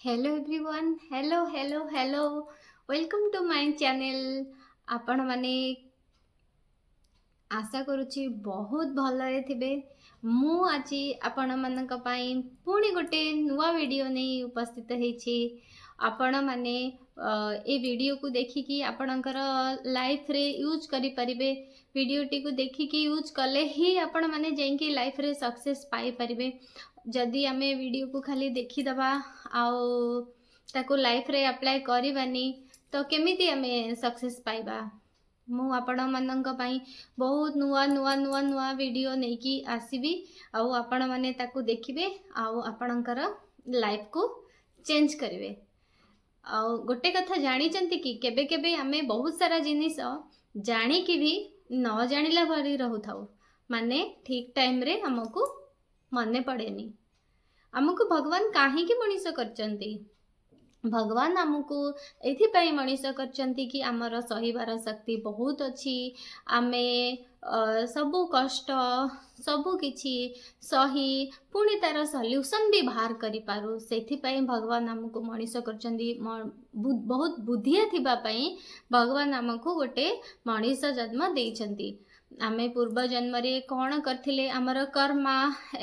Hello everyone, hello, hello, hello, welcome to my channel. ଆପଣମାନେ ଆଶା କରୁଛି ବହୁତ ଭଲରେ ଥିବେ। ମୁଁ ଆଜି ଆପଣମାନଙ୍କ ପାଇଁ ପୁଣି ଗୋଟେ ନୂଆ ଭିଡ଼ିଓ ନେଇ ଉପସ୍ଥିତ ହେଇଛି। ଆପଣମାନେ ଏ ଭିଡ଼ିଓକୁ ଦେଖିକି ଆପଣଙ୍କର ଲାଇଫରେ ୟୁଜ୍ କରିପାରିବେ। ଭିଡ଼ିଓଟିକୁ ଦେଖିକି ୟୁଜ୍ କଲେ ହିଁ ଆପଣମାନେ ଯାଇକି ଲାଇଫରେ ସକ୍ସେସ୍ ପାଇପାରିବେ। ଯଦି ଆମେ ଭିଡ଼ିଓକୁ ଖାଲି ଦେଖିଦେବା ଆଉ ତାକୁ ଲାଇଫରେ ଆପ୍ଲାଏ କରିବାନି, ତ କେମିତି ଆମେ ସକ୍ସେସ୍ ପାଇବା? ମୁଁ ଆପଣମାନଙ୍କ ପାଇଁ ବହୁତ ନୂଆ ନୂଆ ନୂଆ ନୂଆ ଭିଡ଼ିଓ ନେଇକି ଆସିବି ଆଉ ଆପଣମାନେ ତାକୁ ଦେଖିବେ ଆଉ ଆପଣଙ୍କର ଲାଇଫକୁ ଚେଞ୍ଜ କରିବେ। ଆଉ ଗୋଟେ କଥା ଜାଣିଛନ୍ତି କି, କେବେ କେବେ ଆମେ ବହୁତ ସାରା ଜିନିଷ ଜାଣିକି ବି ନ ଜାଣିଲା ଭଳି ରହୁଥାଉ। ମାନେ ଠିକ୍ ଟାଇମ୍ରେ ଆମକୁ ମନେ ପଡ଼େନି। ଆମକୁ ଭଗବାନ କାହିଁକି ମଣିଷ କରିଛନ୍ତି? ଭଗବାନ ଆମକୁ ଏଇଥିପାଇଁ ମଣିଷ କରିଛନ୍ତି କି ଆମର ସହିବାର ଶକ୍ତି ବହୁତ ଅଛି। ଆମେ ସବୁ କଷ୍ଟ, ସବୁ କିଛି ସହି ପୁଣି ତାର ସଲ୍ୟୁସନ୍ ବି ବାହାର କରିପାରୁ। ସେଥିପାଇଁ ଭଗବାନ ଆମକୁ ମଣିଷ କରିଛନ୍ତି। ବହୁତ ବୁଦ୍ଧିଆ ଥିବା ପାଇଁ ଭଗବାନ ଆମକୁ ଗୋଟେ ମଣିଷ ଜନ୍ମ ଦେଇଛନ୍ତି। ଆମେ ପୂର୍ବ ଜନ୍ମରେ କ'ଣ କରିଥିଲେ, ଆମର କର୍ମା,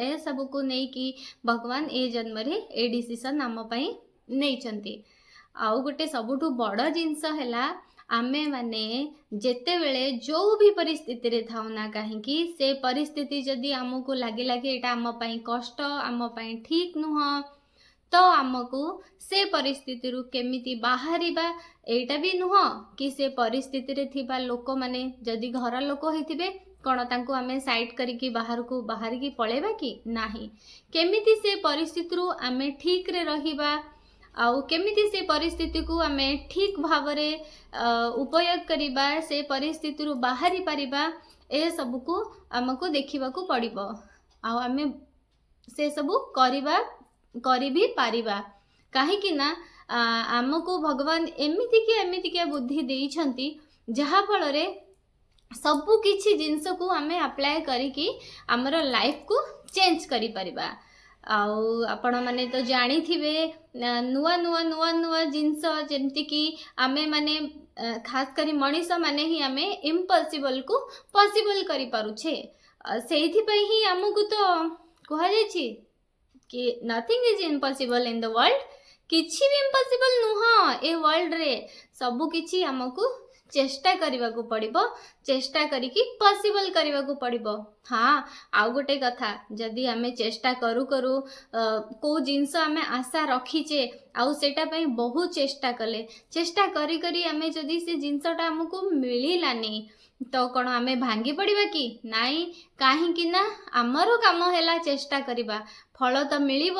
ଏସବୁକୁ ନେଇକି ଭଗବାନ ଏ ଜନ୍ମରେ ଏ ଡିସିସନ୍ ଆମ ପାଇଁ ନେଇଛନ୍ତି। ଆଉ ଗୋଟେ ସବୁଠୁ ବଡ଼ ଜିନିଷ ହେଲା, ଆମେମାନେ ଯେତେବେଳେ ଯେଉଁ ବି ପରିସ୍ଥିତିରେ ଥାଉ ନା କାହିଁକି, ସେ ପରିସ୍ଥିତି ଯଦି ଆମକୁ ଲାଗିଲା କି ଏଇଟା ଆମ ପାଇଁ କଷ୍ଟ, ଆମ ପାଇଁ ଠିକ୍ ନୁହଁ, ତ ଆମକୁ ସେ ପରିସ୍ଥିତିରୁ କେମିତି ବାହାରିବା। ଏଇଟା ବି ନୁହଁ କି ସେ ପରିସ୍ଥିତିରେ ଥିବା ଲୋକମାନେ ଯଦି ଘର ଲୋକ ହେଇଥିବେ, କ'ଣ ତାଙ୍କୁ ଆମେ ସାଇଡ଼୍ କରିକି ବାହାରକୁ ବାହାରିକି ପଳେଇବା କି? ନାହିଁ। କେମିତି ସେ ପରିସ୍ଥିତିରୁ ଆମେ ଠିକ୍ରେ ରହିବା ଆଉ କେମିତି ସେ ପରିସ୍ଥିତିକୁ ଆମେ ଠିକ୍ ଭାବରେ ଉପଯୋଗ କରିବା, ସେ ପରିସ୍ଥିତିରୁ ବାହାରି ପାରିବା, ଏସବୁକୁ ଆମକୁ ଦେଖିବାକୁ ପଡ଼ିବ। ଆଉ ଆମେ ସେସବୁ କରିବା, କରି ବି ପାରିବା। କାହିଁକି ନା ଆମକୁ ଭଗବାନ ଏମିତିକିଆ ଏମିତିକିଆ ବୁଦ୍ଧି ଦେଇଛନ୍ତି, ଯାହାଫଳରେ ସବୁ କିଛି ଜିନିଷକୁ ଆମେ ଆପ୍ଲାଏ କରିକି ଆମର ଲାଇଫକୁ ଚେଞ୍ଜ କରିପାରିବା। ଆଉ ଆପଣମାନେ ତ ଜାଣିଥିବେ, ନୂଆ ନୂଆ ନୂଆ ନୂଆ ଜିନିଷ, ଯେମିତିକି ଆମେମାନେ ଖାସ କରି ମଣିଷମାନେ ହିଁ ଆମେ ଇମ୍ପସିବଲକୁ ପସିବଲ କରିପାରୁଛେ। ସେଇଥିପାଇଁ ହିଁ ଆମକୁ ତ କୁହାଯାଇଛି କି "Nothing is impossible in the world." କିଛି ବି ଇମ୍ପସିବଲ ନୁହଁ ଏ ୱାର୍ଲଡରେ। ସବୁ କିଛି ଆମକୁ ଚେଷ୍ଟା କରିବାକୁ ପଡ଼ିବ, ଚେଷ୍ଟା କରିକି ପସିବଲ କରିବାକୁ ପଡ଼ିବ। ହଁ, ଆଉ ଗୋଟେ କଥା, ଯଦି ଆମେ ଚେଷ୍ଟା କରୁ କରୁ କେଉଁ ଜିନିଷ ଆମେ ଆଶା ରଖିଛେ ଆଉ ସେଇଟା ପାଇଁ ବହୁତ ଚେଷ୍ଟା କଲେ, ଚେଷ୍ଟା କରି କରି ଆମେ ଯଦି ସେ ଜିନିଷଟା ଆମକୁ ମିଳିଲାନି, ତ କ'ଣ ଆମେ ଭାଙ୍ଗି ପଡ଼ିବା କି? ନାଇଁ। କାହିଁକି ନା ଆମର କାମ ହେଲା ଚେଷ୍ଟା କରିବା, ଫଳ ତ ମିଳିବ।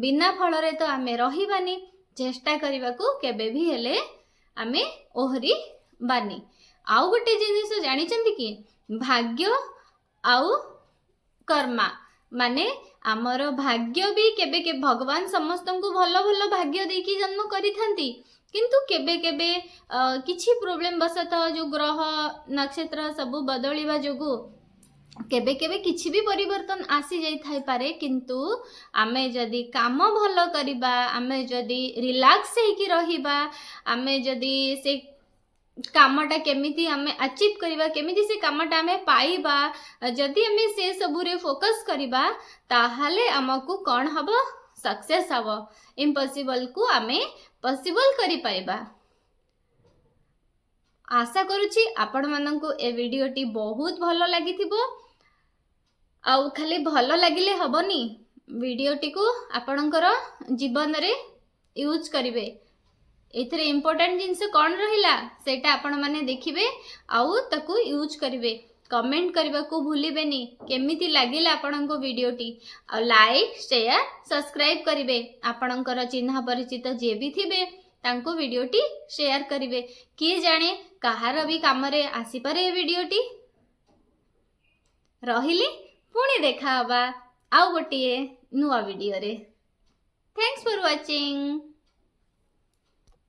ବିନା ଫଳରେ ତ ଆମେ ରହିବାନି। ଚେଷ୍ଟା କରିବାକୁ କେବେ ବି ହେଲେ ଆମେ ଓହରିବାନି। ଆଉ ଗୋଟେ ଜିନିଷ ଜାଣିଛନ୍ତି କି, ଭାଗ୍ୟ ଆଉ କର୍ମା, ମାନେ ଆମର ଭାଗ୍ୟ ବି କେବେ କେବେ ଭଗବାନ ସମସ୍ତଙ୍କୁ ଭଲ ଭଲ ଭାଗ୍ୟ ଦେଇକି ଜନ୍ମ କରିଥାନ୍ତି। କିନ୍ତୁ କେବେ କେବେ କିଛି ପ୍ରୋବ୍ଲେମ ବଶତଃ, ଯେଉଁ ଗ୍ରହ ନକ୍ଷତ୍ର ସବୁ ବଦଳିବା ଯୋଗୁଁ କେବେ କେବେ କିଛି ବି ପରିବର୍ତ୍ତନ ଆସିଯାଇଥାଇପାରେ। କିନ୍ତୁ ଆମେ ଯଦି କାମ ଭଲ କରିବା, ଆମେ ଯଦି ରିଲାକ୍ସ ହେଇକି ରହିବା, ଆମେ ଯଦି ସେ କାମଟା କେମିତି ଆମେ ଆଚିଭ୍ କରିବା, କେମିତି ସେ କାମଟା ଆମେ ପାଇବା, ଯଦି ଆମେ ସେ ସବୁରେ ଫୋକସ୍ କରିବା, ତାହେଲେ ଆମକୁ କ'ଣ ହବ? ସକ୍ସେସ୍ ହବ। ଇମ୍ପସିବଲକୁ ଆମେ ପସିବଲ କରିପାରିବା। ଆଶା କରୁଛି ଆପଣମାନଙ୍କୁ ଏ ଭିଡ଼ିଓଟି ବହୁତ ଭଲ ଲାଗିଥିବ। ଆଉ ଖାଲି ଭଲ ଲାଗିଲେ ହବନି, ଭିଡ଼ିଓଟିକୁ ଆପଣଙ୍କର ଜୀବନରେ ୟୁଜ୍ କରିବେ। ଏଥିରେ ଇମ୍ପୋର୍ଟାଣ୍ଟ ଜିନିଷ କ'ଣ ରହିଲା, ସେଇଟା ଆପଣମାନେ ଦେଖିବେ ଆଉ ତାକୁ ୟୁଜ୍ କରିବେ। କମେଣ୍ଟ କରିବାକୁ ଭୁଲିବେନି କେମିତି ଲାଗିଲା ଆପଣଙ୍କ ଭିଡ଼ିଓଟି। ଆଉ ଲାଇକ୍, ସେୟାର, ସବସ୍କ୍ରାଇବ୍ କରିବେ। ଆପଣଙ୍କର ଚିହ୍ନା ପରିଚିତ ଯିଏ ବି ଥିବେ, ତାଙ୍କୁ ଭିଡ଼ିଓଟି ସେୟାର କରିବେ। କିଏ ଜାଣେ, କାହାର ବି କାମରେ ଆସିପାରେ ଏ ଭିଡ଼ିଓଟି। ରହିଲି, ପୁଣି ଦେଖା ହବା ଆଉ ଗୋଟିଏ ନୂଆ ଭିଡ଼ିଓରେ। Thanks for watching.